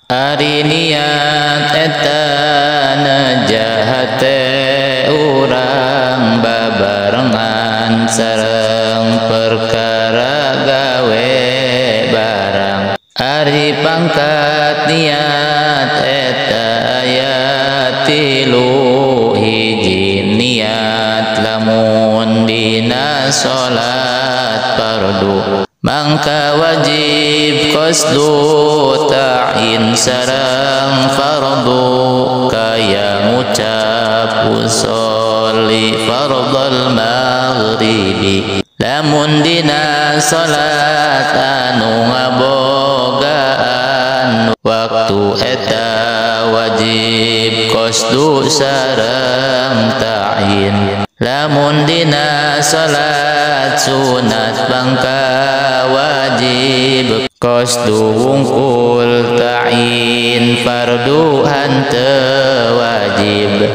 Ari niat eta najahate urang babarengan sareng perkara gawe barang. Ari pangkat niat eta aya tilu hiji niat lamun dina salat fardu mangka wajib qasdu ta'in sareng fardu kaya ngucap usolli fardal maghribi. Lamun dina salat anu ngabogaan waktu eta wajib qasdu sareng ta'in. Lamun dina salat sunat mangka wajib qasdu wungkul ta'in fardu henteu wajib.